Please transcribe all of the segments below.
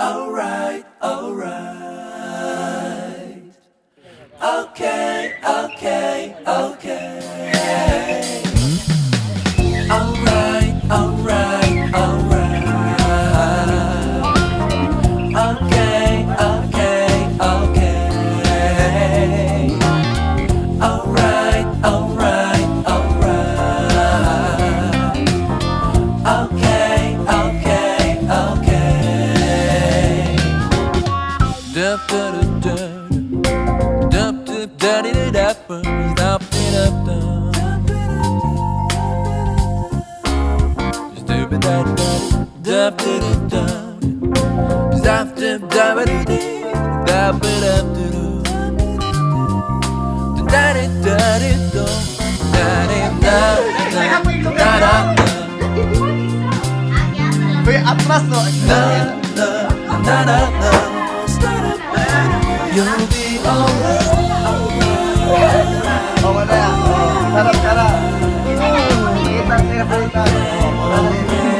Alright. Okay. Alright. Okay. Alright. Okay. Dup, da, da, da, dup, dup, da, di, da, da, ba, da, di, da, da. Dup, da, da, dup, da, da, da. Dup, dup, da, ba, di, di, da, ba, da, du, du. Da, di, da, di, do. Da, di, da, da, da, da, da. Uy, atras no. Na na na na na. You'll be alright. Oh, wala. Oh, sarap, sarap. Kita, kita, kita. Oh, I'll be okay.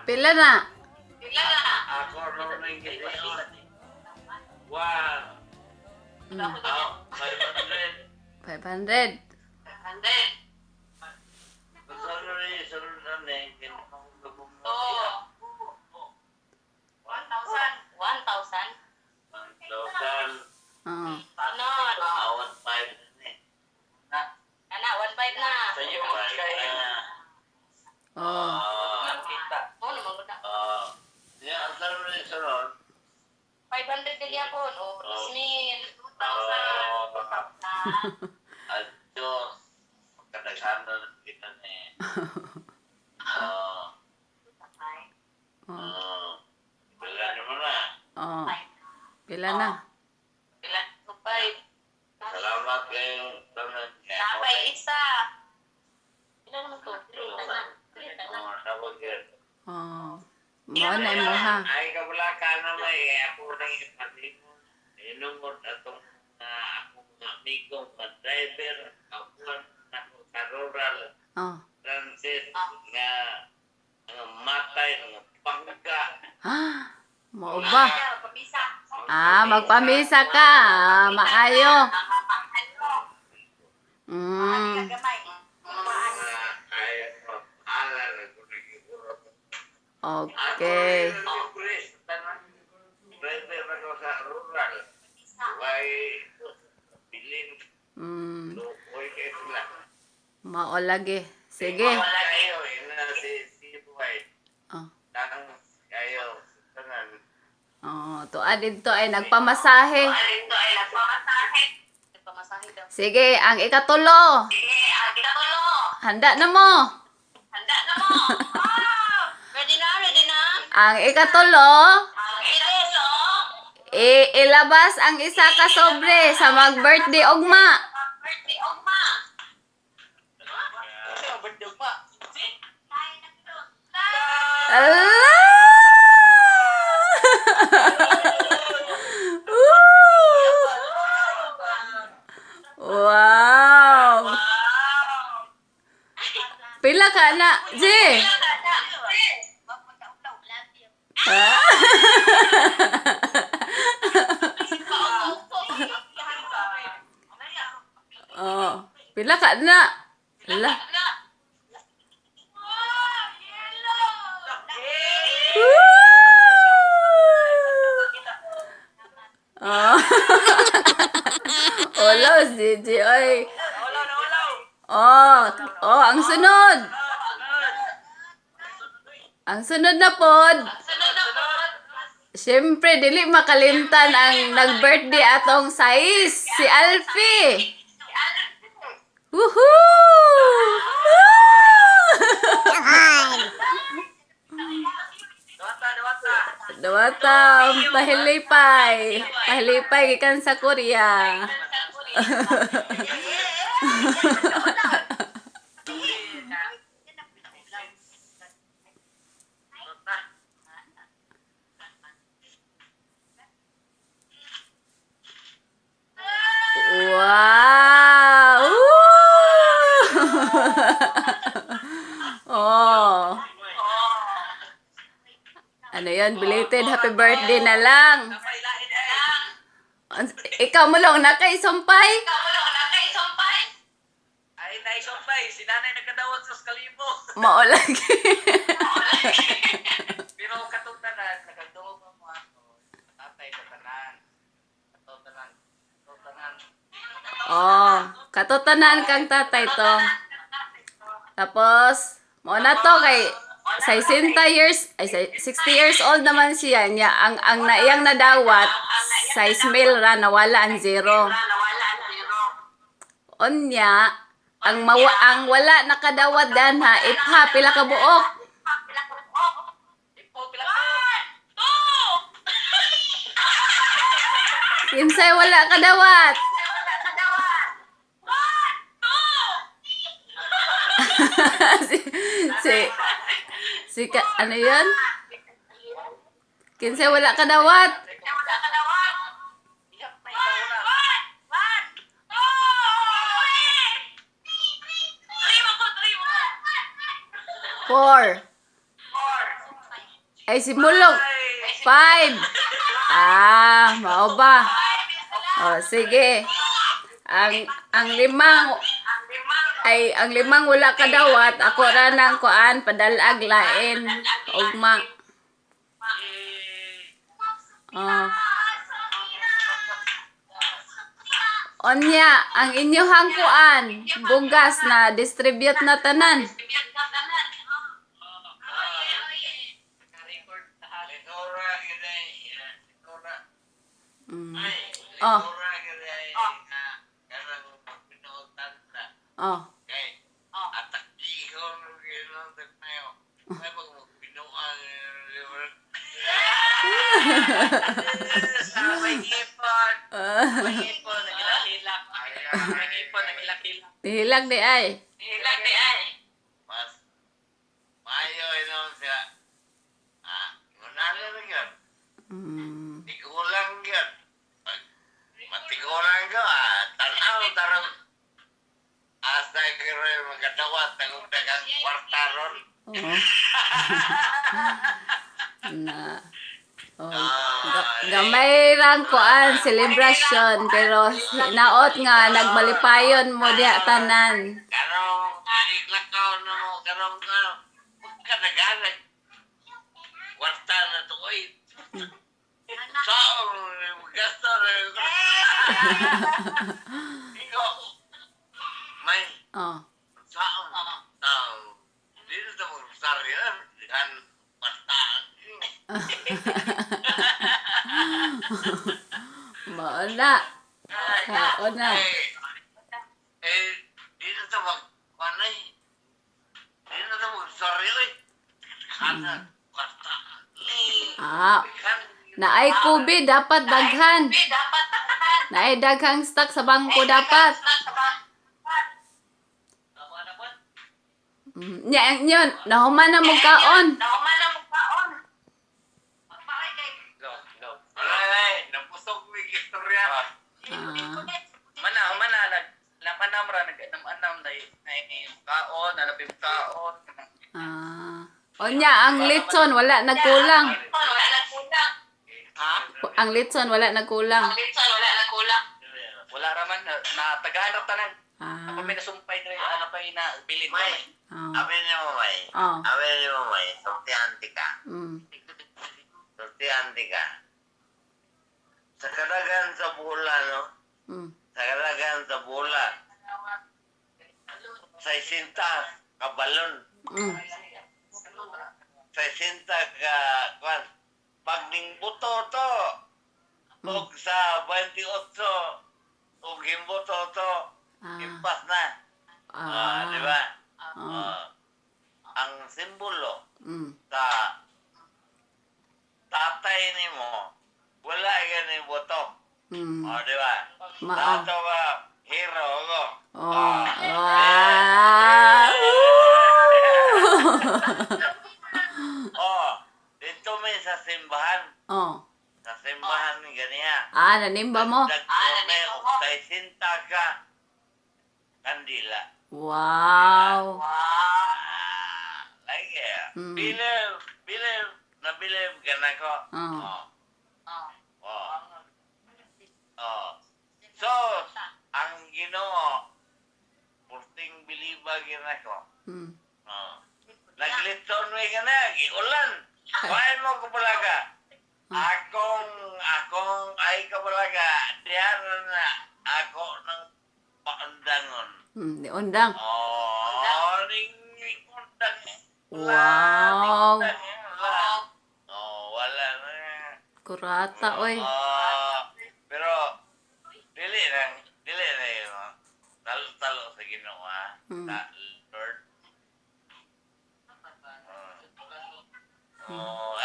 Pila na? Ako rin ginayon. One. Oh, 500. 500. Sunod na sunod na na yung ginamang Thousand. Oo. Ah, 1,500 na eh. Sa'yo, 5 na. Oh. Ah, ah. Yan, ang sunod na sunod. Ah, at Diyos, kadaghanan kita na eh. Ah, Oh. ah. Wala naman na. Oh. Pila na? Salamat kayong tanan. Oo, tawag yun. Oh. Mao na imo ha. Ay, kabula ka na may ako nang ipalimon. Inumod atong akong amigo nga driver, kapuan ako sa rural Oh. transit nga nga matay nga pangga. Ah, mao ba? Ah, magpamisa ka. Ah, maayo. Ay, ala na ko nagiguro. Okay. Ako rin tanan driver ako sa rural. Way bilin lukoy kay sila. Mao lagi. Sige. Kayo, ina si Sibuay. Oh. Tang kayo tanan. Oh, tuad dito ay nagpamasahe. Sige, ang ikatulo. Handa na mo. Ang ikatulo, ilabas ang isa ka sobre sa mag-birthday ugma. Ala! Woo! Wow! Pila ka na, G? Oh, pila ka na? Ala. Woo! Oh. Ulaw, si G, oy. Oh, oh, ang sunod. Ang sunod na pod. Siyempre, dili makalimtan ang nag-birthday atong size, si Alfie. Woohoo! Dawata, pahilipay. Pahilipay gikan sa Korea. Wow! Woo! Oh. Ano yun? Belated happy birthday na lang. Ikaw mo lang, nakaisumpay? Ay, naisumpay. Si nanay nagkadawat sa kalibo. Maulagi. Pero katong tanan, nagkadungog mo ako. Tatay sa tanan. Katong tanan. Katong tanan. Oh, katotanan kang tatay to. Tapos, mo na to kay 60 years, ay 60 years old naman siya niya. Ang naiyang nadawat, size mil ra nawala ang zero. Unya, ang wala nakadawat danha ipha pila ka buok. Ipo, pila ka. Kinsay wala kadawat? si si si ka, ano 'yun? Kinsay wala kadawat? Iyak na ikaw na. 4. Ay, si Mulong. 5. Ah, mao ba? Oh, sige. Ang limang ay ang limang wala kadawat, ako ra nang kuan padalag lain ugma. Oh. Onya, ang inyuhang kuan, bugas na distribute na tanan. Naka-record lahat. Likura gid likura. Ay, Oh. likura gid nga kanang pinutan na. Oh. Kay atakihon gid tayo. May pag magpinuan libre. Sa may ipon. May ipon, nagilak-hilak. May ipon, nagilak-hilak. Tihilak di ay. Nihilak ni ay. Mas mayo inom siya. Ah, ngunala na gyud. Tigulang gyud. Pag matigulang ka, ah, tanaw tarong asa kiro magkadawat tagong dagang kwarta ron. Oo. Na. Oh. Gamay rang kuan celebration pero naot nga nagmalipayon mo diha tanan. Karong iklakaw na mo, karong ano, pagkadaganag, kwarta na to, oy. Saong, gasto na. Ikaw, may, Oh. saong, saong, dito sa mga rosaryo, kan kwarta. Mao na. Kaon na. Eh, eh, dito sa mag, panay, dito sa mga rosaryo, eh. Kana, kwarta. Eh, Ah, kan, naay kubi dapat daghan. Naay daghang stock sa bangko dapat. Tama na po. Nya yun, nahuman na mo kaon. Go, go. Ay, ay, napusok mi istorya. Ah. Mana, mana, nag, namanam ra, nag, namanam, na, na, kaon, nanapim kaon. Ah. Onya, ang litson wala nagkulang. Ha? Ang litson wala nagkulang. Wala raman, na, natagaan ra tanan. Ah. Ako may nasumpay dre, ano pa na bilin May, Oh. amin ni mo may. Oh. Amin ni mo may, sortihan ka. Sortihan ka. Sa kadagan sa bola, no? Sa kadagan sa bola. Sa isinta, kabalon. Sa isinta ka, kwan. Pag ningbuto to, og sa 28, og gimbuto to, impas na. Ah, di ba? Oh. Ah, ang simbolo sa tatay. Pagpatay nimo, wala gani boto. O, di ba? Mao. Ato ba, hero ko. Oh. Wow. Oh, dito may sa simbahan. Oh. Sa simbahan ni ganiya. Ah, nanimba mo. Nagkome og sinta ka kandila. Wow. Ah, like it. Believe, believe, na believe ka na ko. Oh. Oh. Oh. Oh. So, ang Ginoo, purting biliba gina ko. Oh. Naglitson mi ka na, giulan. Kuhain mo ko balaga. Akong, ay ka balaga, diyan na ako ng paundangon. Di undang. Oh, ning undang. Wow. Wala. Oh, wala na. Kurata, oy. Ah, pero dili na yun. Oh. Talo-talo sa Ginoo ah. Sa Lord. Oh,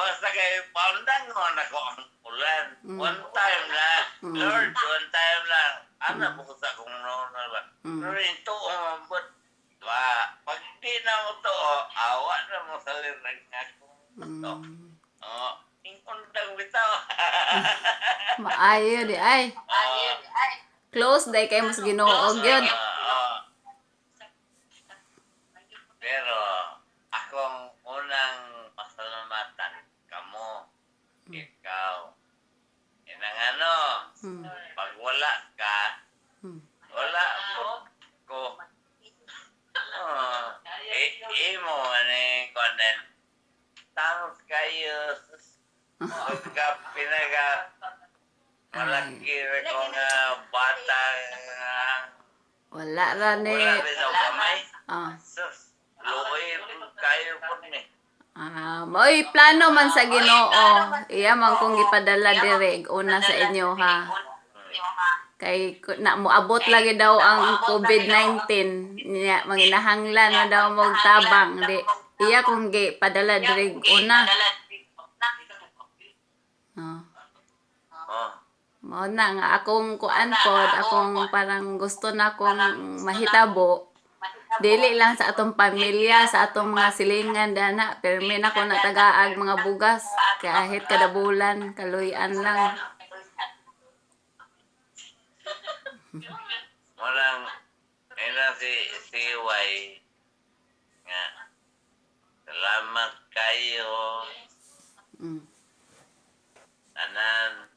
basta kay paundangon ako ang ulan. One time lang. Lord, one time lang. Ano po sa kung noon na ba? Pero yung tuo mambot. Ba, pag di na mo tuo, awa na mo sa lirang akong to. Oh, ing undang bitaw. Maayo di ay. Oh, Close day kay mas Ginoo gyud. oo. Pero akong unang pasalamatan kamo, ikaw. Inang ano, pag wala ka, wala po ko. Oh, imo ani konen. Tangos kayo. Pagka pinaga malaki ra ko nga bata nga Wala ra ni. wala rin sa kamay. Ah. Sus, luoy kayo po ni. Ah, maoy plano man sa Ginoo. Iya man kong gipadala dire una sa inyo ha. Kay na moabot lagi daw ang COVID-19 niya manginahanglan na daw mo tabang di iya kong gipadala dire una. Oh. Oh. Mao na nga akong kuan pod, akong parang gusto na kong mahitabo. Dili lang sa atong pamilya, sa atong mga silingan dana, pirmi na ko natagaag mga bugas kahit kada bulan, kaluy-an lang. Walang, ina si Y nga. Salamat kayo, tanan.